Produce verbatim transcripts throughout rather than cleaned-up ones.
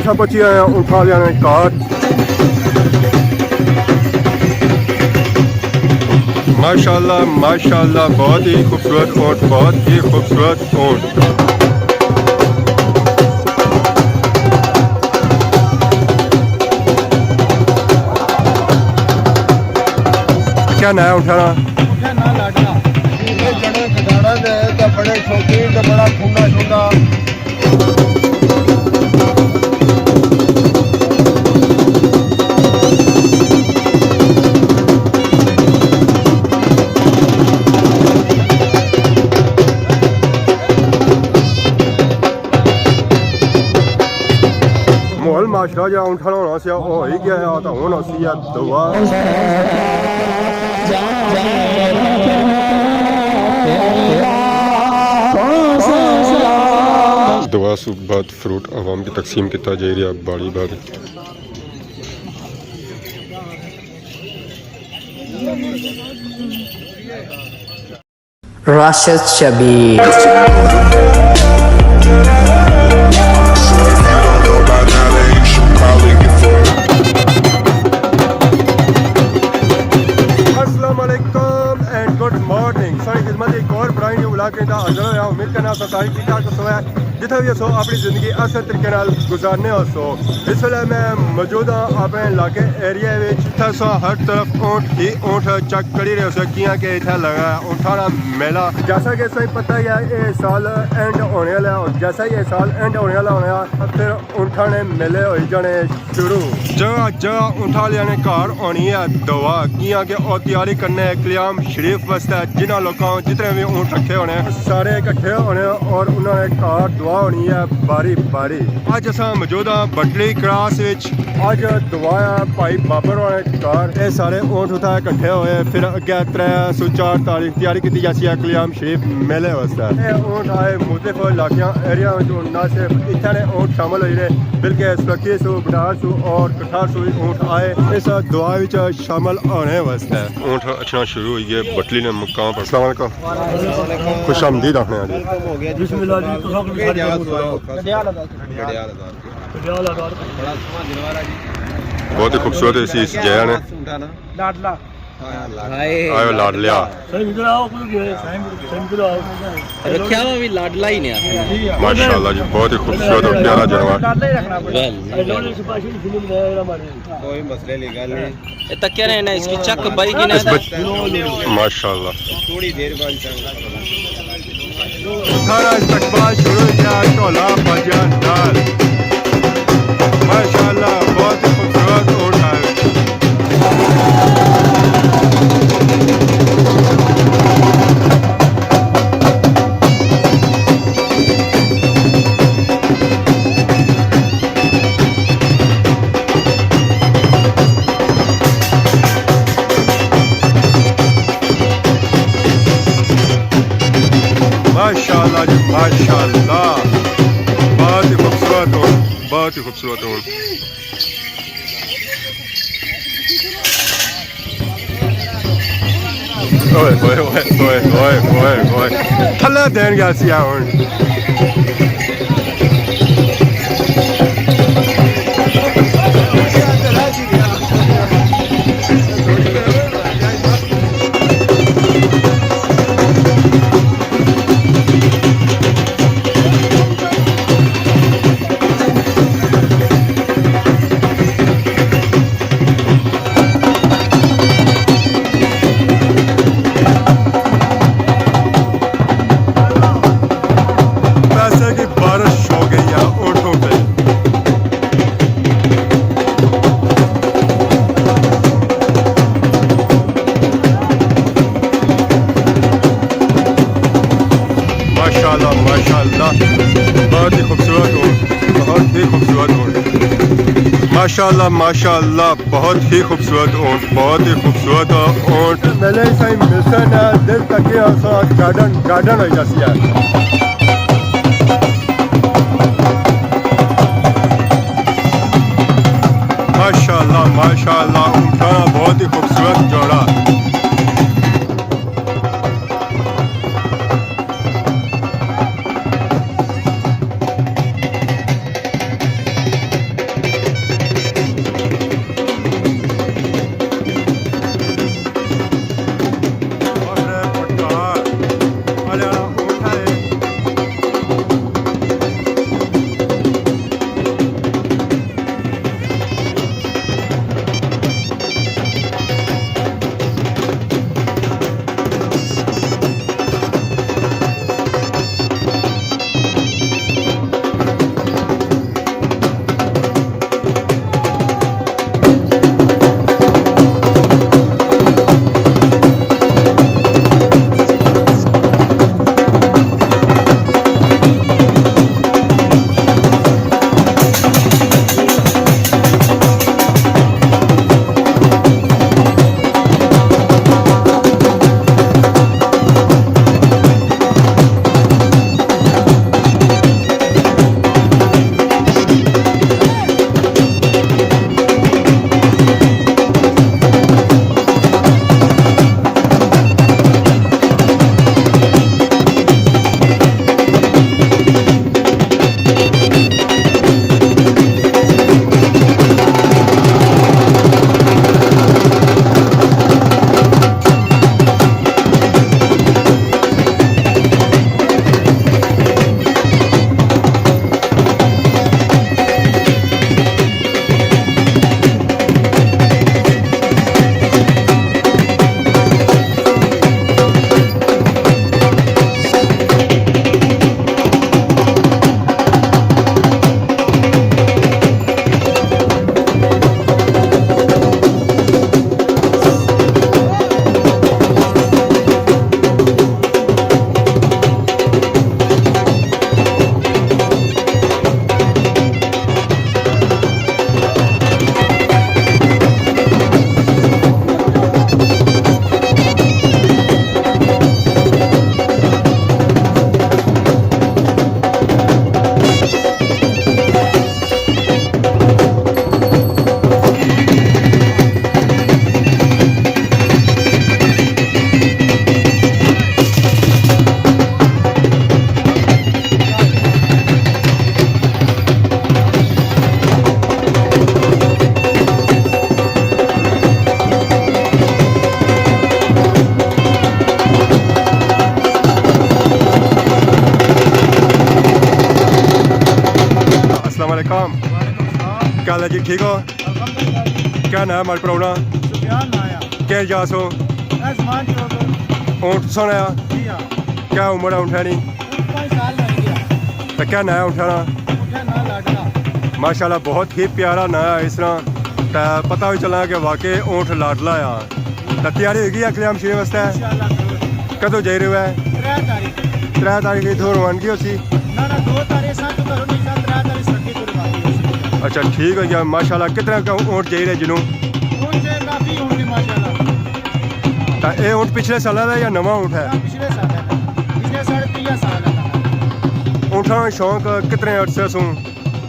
اتھا پہنچی آئے ہیں اونٹھاں آلیاں نے گھر۔ ماشاءاللہ، ماشاءاللہ، بہت ہی خوبصورت اونٹ، بہت ہی خوبصورت اونٹ۔ کیا ناں ہے اونٹھاں نا؟ اونٹھاں نا لاڈلا۔ یہ جنے کھجانا دے تے بڑے شوقین تے بڑا کھوندا شوندا۔ ماحول ماشاءاللہ جا اونٹھاں نا ہونا سی، او ہوئی گیا ہے، تے ہن اسی ہے دعا۔ دعا سو بعد فروٹ عوام کی تقسیم کیتا جائی رہیا، باری باری۔ راشد شبیر۔ السلام علیکم اینڈ گڈ مارننگ۔ ساری خدمت ایک اور برائے نیو ولاگ کے اندر حاضر ہویا۔ امید کرنا ساری ٹھیک ٹھاک ہوسو ہے۔ جتھے وی ہوسو اپنی زندگی احسن طریقے نال گزارنے ہوسو۔ اس ویلے میں موجود ہاں اپنے علاقے ایریا وچ۔ اتھے سو ہر طرف اونٹ ہی اونٹ چیک کری رہے ہوسو، کیاں کہ اتھے لگا ہے اونٹاں نا میلہ۔ جیسا کہ سائی پتہ ہی ہے، اے سال اینڈ ہونے والا ہے، اور جیسا ہی اے سال اینڈ ہونے والا ہونا ہے، پھر اونٹاں نے میلے ہوئی جانے شروع۔ جگہ جگہ اونٹاں آلیاں نے گھر ہونی ہے دعا، کیاں کہ او تیاری کرنے قلیام شریف واسطے، جنہاں لوکاں جتنے بھی اونٹ رکھے ہونے، سارے اکٹھے ہونے اور انہاں نے گھر دعا ہونی ہے باری باری۔ اج اساں موجود ہاں بٹلی کراس وچ۔ اج دعا ہے بھائی بابر ہونے گھر۔ اے سارے اونٹ اتھا اکٹھے ہوئے، پھر اگے ترے سو چار تاریخ تیاری کیتی جاسی ہے قلیام شریف میلے واسطے۔ اے اونٹ آئے مختلف علاقیاں، ایریا وچ، نہ صرف اتھے نے اونٹ شامل ہوئی رہے، بلکہ سرکی سو، بٹار سو اور کٹھار سو وی اونٹ آئے اس دعا وچ شامل ہونے واسطے۔ اونٹ اچھنا شروع ہوئی گئے بٹلی نے مقام پر۔ السلام علیکم۔ خوش آمدید آخنے آں جی۔ بسم اللہ جی، تساں کو بھی ساری کو سناؤ۔ بہت ہی خوبصورت اسی اس جایا نے۔ لاڈلا۔ آیو لاڈلیا۔ سائیں ادھر آؤ، کدھر گئے؟ سائیں ادھر آؤ۔ رکھیا ہوا بھی لاڈلا ہی نیا۔ ماشاءاللہ جی، بہت ہی خوبصورت اور پیارا جانور۔ لاڈلا ہی رکھنا پڑے۔ ویل، ویل۔ کوئی مسئلے والی گل نہیں۔ یہ تکیا نے نا اس کی چک بھائی کی نا اس بچ-، ماشاءاللہ۔ تھوڑی دیر بعد سارا استقبال شروع ہو گیا، ڈھولا باجیاں نال۔ ماشاءاللہ، بہت ہی خوبصورت اونٹ آئے۔ ماشاءاللہ جی، ماشاءاللہ۔ بہت ہی خوبصورت اونٹ، بہت ہی خوبصورت اونٹ۔ اوئے، اوئے، اوئے۔ تھلے دین گیا سی ہن۔ پیسے کی بارش ہو گئی ہے اونٹوں پہ۔ ماشاءاللہ، ماشاءاللہ، بہت ہی خوبصورت اونٹ، بہت ہی خوبصورت اونٹ۔ ماشاءاللہ، ماشاءاللہ، بہت ہی خوبصورت اونٹ، بہت ہی خوبصورت اونٹ۔ میلے سائیں ملسن ہے، دل تکے اساں گارڈن، گارڈن ہوئی جاسی ہے۔ ماشاءاللہ، ماشاءاللہ، اونٹاں نا بہت ہی خوبصورت جوڑا۔ السلام علیکم۔ وعلیکم السلام۔ کیا حال ہے جی، ٹھیک ہو؟ الحمدللہ جی۔ کیا ناں ہے ماڑے پراؤ نا؟ سفیان ناں آ۔ کیا جا سو؟ عثمان چوک۔ اونٹ سونا آ؟ جی ہاں۔ کیا عمر ہے اونٹھا نی؟ پانچ سال لگ گیا۔ تے کیا ناں ہے اونٹھا نا؟ اونٹھا ناں لاڈلا۔ ماشاءاللہ، بہت ہی پیارا ناں ہے اس نا۔ تے پتہ وی چلنا کہ واقعی اونٹ لاڈلا آ۔ تے تیاری ہوئی گئی ہے کلیام شریف واسطے؟ انشاءاللہ ضرور۔ کدوں جائی رہے ہو؟ ترے تاریخ۔ ترے تاریخ اتھوں روانگی ہوسی؟ نہ، نہ، دو تاریخ ساں تو گھروں نکلنا، ترے تاریخ سرکی تو روانگی ہوسی۔ اچھا، ٹھیک ہو گیا، ماشاءاللہ۔ کتنے کا اونٹ جائی رہے جنوں؟ اونٹ جائی کافی اونٹ نے، ماشاءاللہ۔ تے اے اونٹ پچھلے سالہ دا یا نواں اونٹ ہے؟ نہ، پچھلے سال ہے۔ پچھلے ساڑھے تریہ سال ہے۔ اونٹاں نا شوق کتنے عرصے سوں؟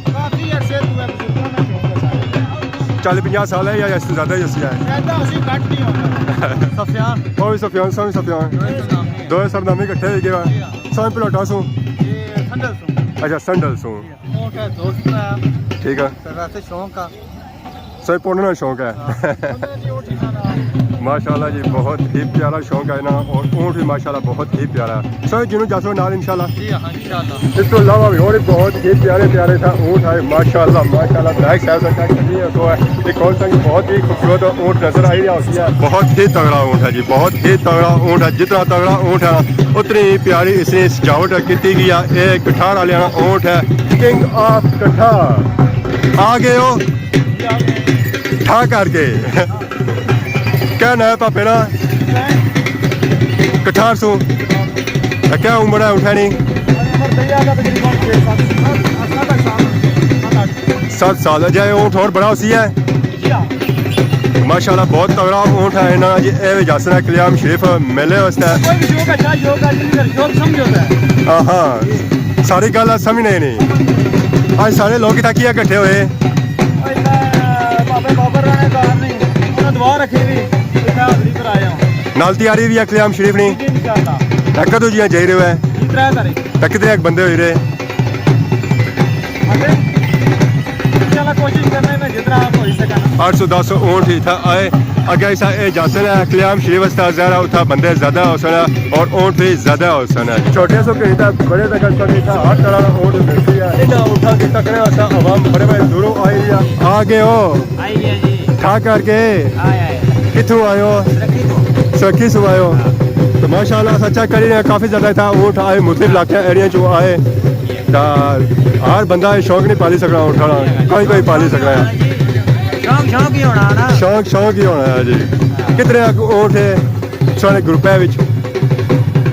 کافی عرصے تو ہے، بزرگاں نا شوق ہے سارے۔ چالی پنجاہ سال ہے یا اس سے زیادہ ہی ہوسی ہے؟ زیادہ اسی گھٹ نہیں ہونا۔ سفیان۔ او وی سفیان، سو وی سفیان۔ دوئے سرنامے۔ دوئے سرنامے اکٹھے ہوئی گئے۔ جی ہاں۔ سو پلاٹا سوں؟ یہ سنڈل سوں۔ اچھا، سنڈل سوں۔ جی ہاں۔ اونٹ ہے، دوست ہے۔ ٹھیک ہے۔ تے ویسے شوق ہے۔ سوئی پونڈ نا شوق ہے۔ ہاں۔ ماشاءاللہ جی، بہت ہی پیارا شوق ہے نا، اور اونٹ بھی ماشاءاللہ بہت ہی پیارا ہے۔ سوئی جنوں جاسو نال انشاءاللہ۔ جی ہاں، انشاءاللہ۔ اس تو علاوہ بھی اور بہت ہی پیارے پیارے تھا اونٹ ہے، ماشاءاللہ، ماشاءاللہ۔ بیک سائیڈ سے چیک کریے تو ہے، ایک اور سنگ بہت ہی خوبصورت اونٹ نظر آئی رہا ہوتی ہے۔ بہت ہی تگڑا اونٹ ہے جی، بہت ہی تگڑا اونٹ ہے۔ جتنا تگڑا اونٹ ہے نا، اتنی ہی پیاری اس نے سجاوٹ کیتی گئی ہے۔ اے کٹھار والے نا اونٹ ہے، کنگ آف کٹھار۔ آ گئے ہو؟ ٹھا کر کے۔ کیا ناں ہے پاپے نا؟ کٹھار سوں۔ تے کیا عمر ہے اونٹھا نی؟ عمر دریا کا تقریباً چھ سات۔ سات سال۔ اجے اونٹ ہور بڑا ہوسی ہے؟ جی ہاں۔ ماشاءاللہ، بہت تگڑا اونٹ ہے نا جی۔ اے وی جاسنا کلیام شریف میلے واسطے۔ کوئی بھی شوق اچھا، شوق اچھا، شوق سمجھو ہے۔ ہاں ہاں، ساری گل سمجھنے نہیں۔ اج سارے لوگ اتھا کیا کٹھے ہوئے؟ اج میں بابے بابر رانے دار نہیں، انہاں دعا رکھی ہوئی، اتھا حاضری پر آیا ہوں۔ نال تیاری بھی ہے کلیام شریف نی؟ جی، انشاءاللہ۔ تے کدوں جیاں جائی رہے ہو؟ جی، ترے تاریخ۔ تے کتنے ایک بندے ہوئی رہے؟ اتے انشاءاللہ کوشش کرنے میں جتنا آپ ہوئی سکے نا۔ اٹھ سو دس اونٹ اتھا آئے۔ اگے اسا اے جاسن ہے، کلیام شریف واسطے ظاہر ہے اتھا بندے زیادہ ہوسن اور اونٹ بھی زیادہ ہوسن ہے۔ چھوٹے سو کہیں تک بڑے تک اسا اتھا ہر طرح دا اونٹ ملسی ہے۔ انہاں اونٹاں کی تکنے واسطے عوام بڑے بڑے دوروں آئی رہی ہے۔ آ گئے ہو؟ آئی گیا جی۔ ٹھا کر کے؟ آئے آئے۔ کتھوں آئے ہو؟ سرکی تو۔ سرکی سو آئے ہو؟ ہاں۔ تو ماشاءاللہ اسا چیک کری رہے ہیں، کافی زیادہ اتھا اونٹ آئے، مختلف علاقے ایریا چوں آئے۔ تے ہر بندہ اے شوق نہیں پالی سکنا اونٹاں نا، کوئی کوئی پالی سکنا ہے۔ شوق، شوق ہی ہونا نا۔ شوق، شوق ہی ہونا ہے جی۔ کتنے اک اونٹ ہے سارے گروپ ہے وچ؟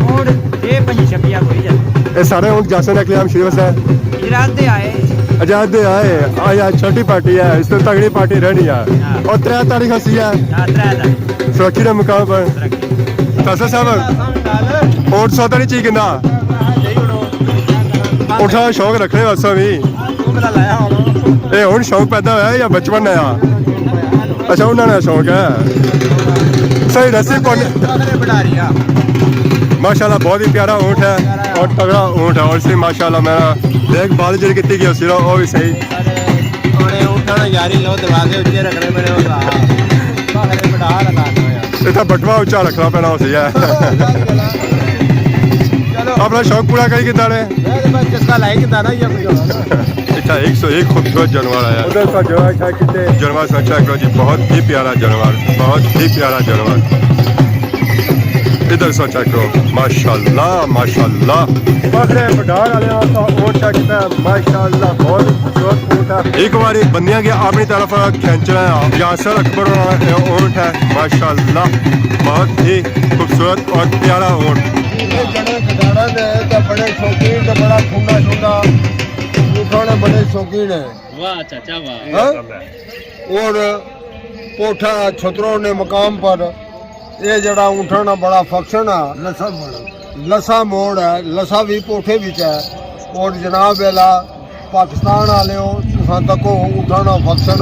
اونٹ اے پنجی چھپیا کوئی جانا۔ اے سارے اونٹ جاسن ہے کلیام شریف سے؟ اجرات دے آئے۔ اجرات دے آئے۔ آ یار چھوٹی پارٹی ہے، اس تو تگڑی پارٹی رہنی ہے۔ ہاں۔ اور ترے تاریخ اسی ہے۔ ہاں، ترے تاریخ۔ سرکی دے مقام پر۔ سرکی۔ تاسا صاحب، اونٹ سودا نہیں چاہیے کہندا؟ اونٹاں نا شوق رکھنے واسطے بھی۔ اے ہن شوق پیدا ہویا یا بچپن آیا؟ اچھا، انہاں نا شوق ہے۔ صحیح رسی کون؟ ماشاءاللہ، بہت ہی پیارا اونٹ ہے اور تگڑا اونٹ ہے، اور اس نے ماشاءاللہ میرا دیکھ بھال جڑی کیتی گئی ہوسی نا، او بھی صحیح۔ اور اونٹاں نا یاری لو، دروازے اچے رکھنے پینے ہوسن۔ باہر بٹھا لگا۔ اتھا بٹوا اچا رکھنا پینا ہوسی ہے۔ چلو۔ اپنا شوق پورا کری کیتا نے۔ میں تو بس چسکا لائی کیتا نا، یہ کچھ ہونا نا۔ اتھا ایک سو ایک خوبصورت جانور آیا۔ ادھر سا جانور چیک کیتے۔ جانور سا چیک کرو جی، بہت ہی پیارا جانور، بہت ہی پیارا جانور۔ ادھر سا چیک کرو، ماشاءاللہ، ماشاءاللہ۔ پاکڑے بڈار والے آسا اونٹ چیک کیتا، ماشاءاللہ، بہت خوبصورت اونٹ ہے۔ ایک بار بندیاں کے اپنی طرف کھینچنا ہے۔ یاسر اکبر والا اونٹ ہے، ماشاءاللہ، بہت ہی خوبصورت اور پیارا اونٹ۔ یہ جنے گداڑا نے تے بڑے شوقین تے بڑا کھنڈا شنڈا اونٹاں نے بڑے شوقین ہے۔ واہ چاچا واہ۔ ہاں؟ اور پوٹھا چھترو نے مقام پر یہ جڑا اونٹاں نا بڑا فنکشن ہے۔ لسا موڑ۔ لسا موڑ ہے، لسا بھی پوٹھے وچ ہے۔ اور جناب اعلیٰ پاکستان والے ہو، تساں تکو اونٹاں نا فنکشن،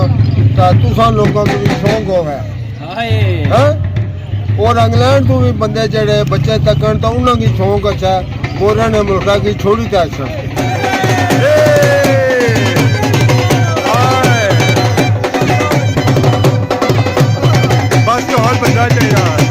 تے تساں لوکاں کو بھی شوق ہوے۔ ہائے۔ ہاں؟ اور انگلینڈ تو بھی بندے جڑے بچے تکن، تو انہاں کی شوق اچھا ہے، گورے نے ملکہ کی چھوڑی تے اچھا۔ بس تو ہر بندہ چاہیے۔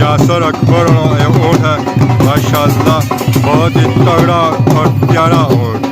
ناصر اکبر ہونا اے اونٹ ہے، ماشاءاللہ، بہت ہی تگڑا اور پیارا اونٹ۔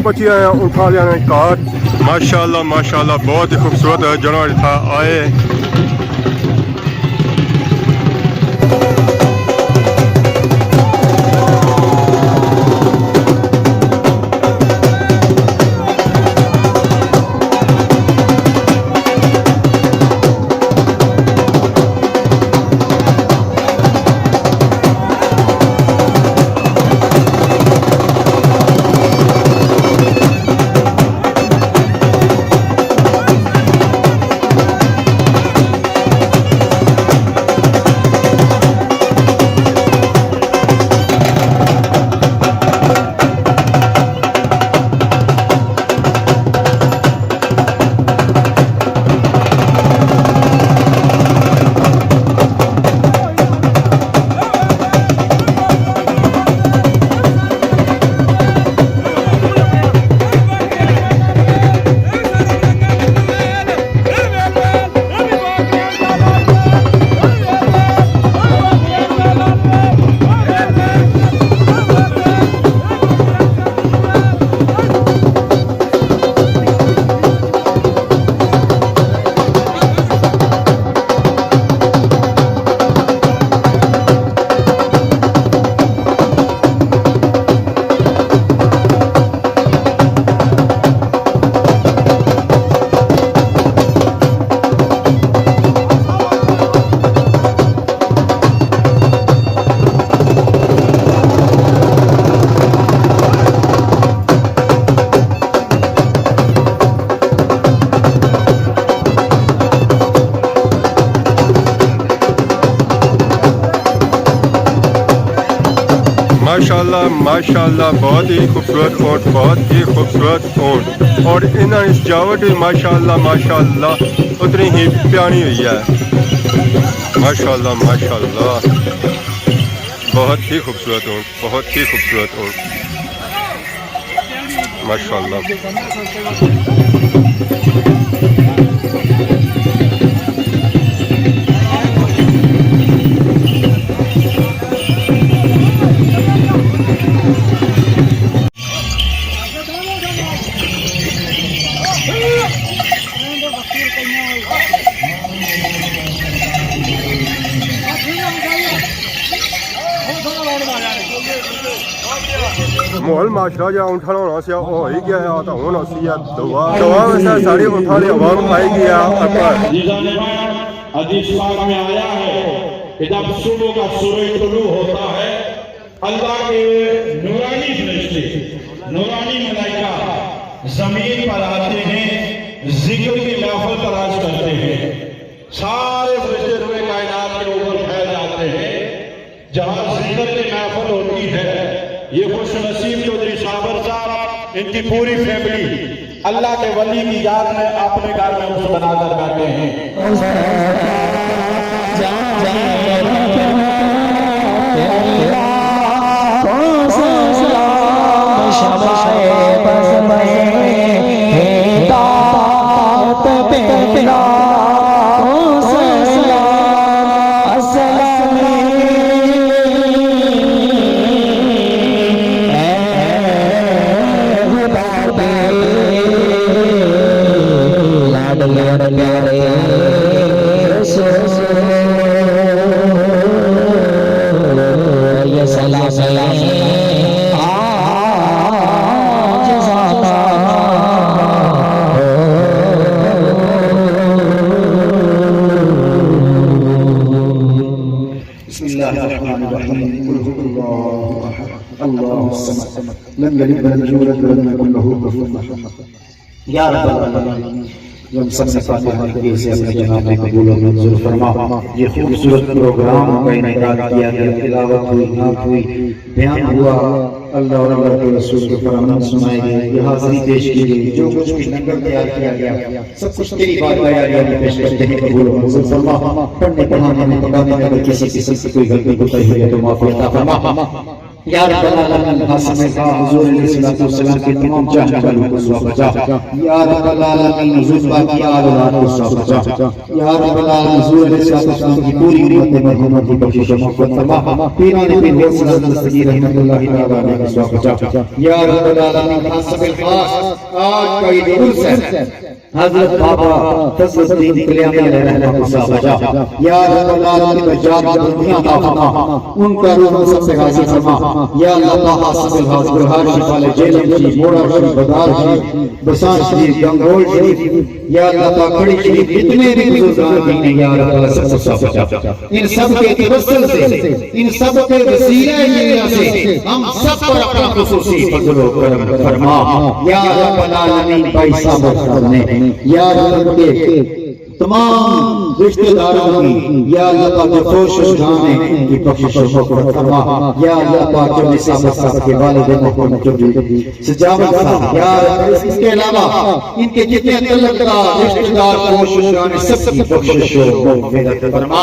پہنچی آئے ہیں اونٹھاں والے نے گھر۔ ماشاءاللہ، ماشاءاللہ، بہت ہی خوبصورت جانور اتھا آئے۔ ماشاءاللہ، ماشاءاللہ، بہت ہی خوبصورت اونٹ، بہت ہی خوبصورت اونٹ۔ اور انہاں اس جاوٹ بھی ماشاءاللہ، ماشاءاللہ، اتنی ہی پیاری ہوئی ہے۔ ماشاءاللہ، ماشاءاللہ، بہت ہی خوبصورت اونٹ، بہت ہی خوبصورت اونٹ۔ ماشاءاللہ۔ ماحول معاشرہ جہڑا اونٹھاں آلا ہونا سی، او ہوئی گیا ہے، تے ہن اسی ہے دعا۔ دعا واسطے ساری اونٹھاں آلی عوام آئی گئی ہے اپر۔ جس زمانے میں حدیث پاک میں آیا ہے کہ جب صبح کا سورج طلوع ہوتا ہے، اللہ کے نورانی فرشتے، نورانی ملائکہ زمین پر آتے ہیں، ذکر کی محفل تلاش کرتے ہیں۔ سارے فرشتے روئے کائنات کے اوپر پھیل جاتے ہیں۔ جہاں ذکر کی محفل ہوتی ہے، یہ خوش نصیب چوہدری صابر صاحب، ان کی پوری فیملی اللہ کے ولی کی یاد میں اپنے گھر میں اس بنا کر بیٹھے ہیں۔ لاڈلے پیارے سو، یہ سلام ہے آج زانا۔ بسم اللہ الرحمن الرحیم۔ قل هو اللہ احد، اللہ الصمد، لم یلد ولم یولد ولم یکن لہ کفوا احد۔ یا رب العالمین، ہم سب نے فاتحہ کی سے اپنے جناب میں قبول و منظور فرما۔ یہ خوبصورت پروگرام کا انعقاد کیا گیا، تلاوت ہوئی، نعت ہوئی، بیان ہوا، اللہ اور اللہ کے رسول کے فرامین سنائے گئے، یہ حاضری پیش کی گئی، جو کچھ بھی لنگر تیار کیا گیا، سب کچھ تیری بارگاہ عالیہ میں پیش کرتے ہیں، قبول و منظور فرما۔ پڑھنے پڑھانے میں پڑھانے میں اگر کسی قسم کی کوئی غلطی کوتاہی ہوئی ہے تو معافی عطا فرما۔ یا رب العالمین، حاصل کا حضور علیہ الصلوۃ والسلام کے تمام چاہنے والوں کو سوا بچا۔ یا رب العالمین، حضور پاک کی آل اولاد کو سوا بچا۔ یا رب العالمین، حضور علیہ الصلوۃ والسلام کی پوری امت مرحومہ کی بخشش و مغفرت فرما۔ پیران پیر غوث اعظم دستگیر رحمۃ اللہ تعالی علیہ کو سوا بچا۔ یا رب العالمین، خاص بالخاص آج کا عید عرس ہے، حضرت بابا فضل الدین کلیانی علیہ رحمۃ کو سوا بچا۔ یا رب العالمین، بجار کی دنیا عطا فرما، ان کا روح سب سے راضی فرما۔ یا اللہ پاک، حاصل حاضر، ہر شفا لے جیلم شریف، موڑا شریف، بدار شریف، بسان شریف، گنگول شریف، یا اللہ پاک، کھڑی شریف، جتنے بھی بزرگان دین ہیں، یا اللہ تعالیٰ سب کو سوا بچا۔ ان سب کے توسل سے، ان سب کے وسیلہ سے ہم سب پر اپنا خصوصی فضل و کرم فرما۔ یا رب العالمین، بھائی صابر صاحب نے، یا رب کے تمام رشتہ داروں کی، یا اللہ پاک، جو فوت شدگان ہیں، ان کی بخشش و مغفرت فرما۔ یا اللہ پاک، جو نثار احمد صاحب کے والد محترم چودھری سجاول صاحب، یا رب، اس کے علاوہ ان کے جتنے تعلقدار، رشتہ دار، فوت شدگان ہیں، سب کی بخشش و مغفرت فرما۔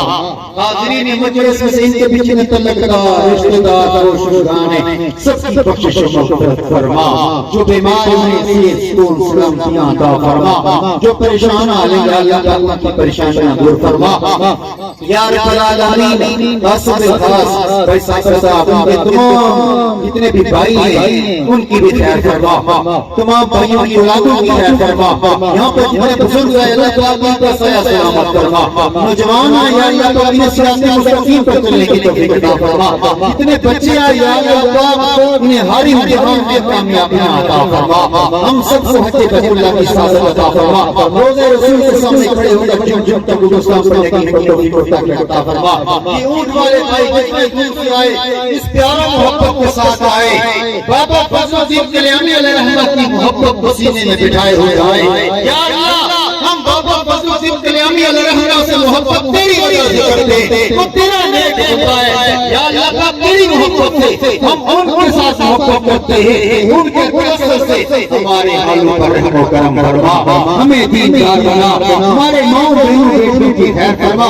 حاضرین مجلس میں سے ان کے بھی جتنے تعلقدار، رشتہ دار، فوت شدگان ہیں، سب کی بخشش و مغفرت فرما۔ جو بیمار ہیں، صحت، سکون، سلامتیاں عطا فرما۔ جو پریشان حال ہیں، یا اللہ پاک، ان کی پریشانیاں دور فرما۔ یا رب العالمین، خاص بالخاص بھائی صابر صاحب، ان کے تمام جتنے بھی بھائی ہیں، ان کی بھی خیر فرما۔ تمام بھائیوں کی اولادوں کی خیر فرما۔ یہاں پر جتنے بزرگ ہیں، اللہ تعالیٰ ان کا سایہ سلامت فرما۔ نوجوان ہیں، یا اللہ تعالیٰ انہیں صراط مستقیم پر چلنے کی توفیق عطا فرما۔ جتنے بچے ہیں، یا اللہ تعالیٰ انہیں ہر امتحان میں کامیابیاں عطا فرما۔ ہم سب کو حج بیت اللہ کی سعادت عطا فرما۔ روضہ رسول کے سامنے کھڑے ہو کر جھم جھم تک درود و سلام پڑھنے کی ہمت و توفیق عطا فرما۔ یہ اونٹ والے بھائی جتنے دور سے آئے، اس پیار و محبت کے ساتھ آئے۔ بابا فضل الدین کلیانی علیہ رحمہ کی محبت کو سینے میں بٹھائے ہوئے آئے۔ یا اللہ، ہم بابا فضل الدین کلیانی علیہ رحمہ سے محبت تیری وجہ سے کرتے ہیں۔ وہ تیرا نیک بندہ ہے۔ یا اللہ، تیری محبت سے ہم ان کے ساتھ محبت کرتے ہیں، ان کے توسل سے ہمارے حالوں پر رحم و کرم فرما، ہمیں دیندار بنا، ہمارے ماؤں بہنوں بیٹوں کی خیر فرما،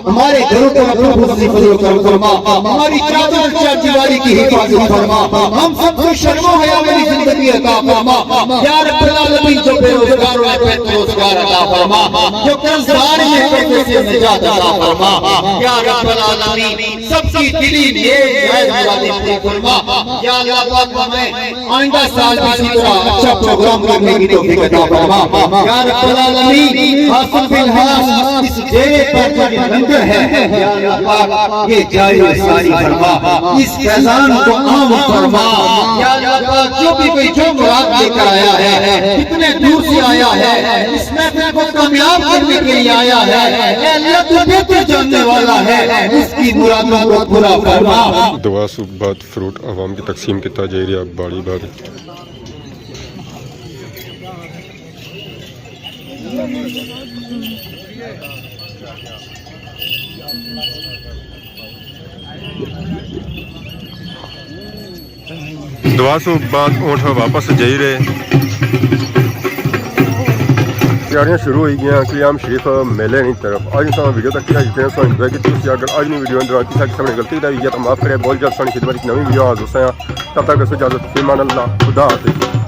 ہمارے گھروں پر اپنا خصوصی فضل و کرم فرما، ہماری چادر چار دیواری کی حفاظت فرما، ہم سب کو شرم و حیا والی زندگی عطا فرما۔ یا رب العالمین، جو بے روزگار ہیں، روزگار عطا فرما، جو قرض دار ہیں، قرضے سے نجات عطا فرما۔ یا رب العالمین، سب کی دلی نیک جائز مرادیں پوری فرما۔ یا اللہ پاک، ہمیں آئندہ سال بھی اسی طرح اچھا پروگرام کرنے کی توفیق عطا فرما۔ یا رب العالمین، حاصل بالحاص اس ڈیرے پر جو یہ لنگر ہے، یا اللہ پاک، یہ جاری و ساری فرما، اس فیضان کو عام فرما۔ یا اللہ پاک، جو بھی کوئی جو مراد لے کر آیا ہے، کتنے دور سے آیا ہے، اس محفل کو کامیاب کرنے کے لیے آیا ہے، اے اللہ تو بہتر جاننے والا ہے، اس کی مرادوں کو پورا فرما۔ دعا سو بعد فروٹ عوام کی تقسیم کیتا جائی رہیا باڑی بعد۔ دعا سو بعد اونٹ واپس جائی رہے۔ تیاریاں شروع ہوئی گیاں کلیام شریف میلے نی طرف۔ اج اساں ویڈیو تک کیا جتنے سو انجوائے کیتی۔ تسی اگر اج نی ویڈیو اندر کسا قسم نے غلطی کتائی ہوئی ہے تو معاف کرے، بہت جلد سانی خدمت ایک نویں ویڈیو حاضر ہوساں۔ تب تک اسے اجازت، فی امان اللہ، خدا حافظ۔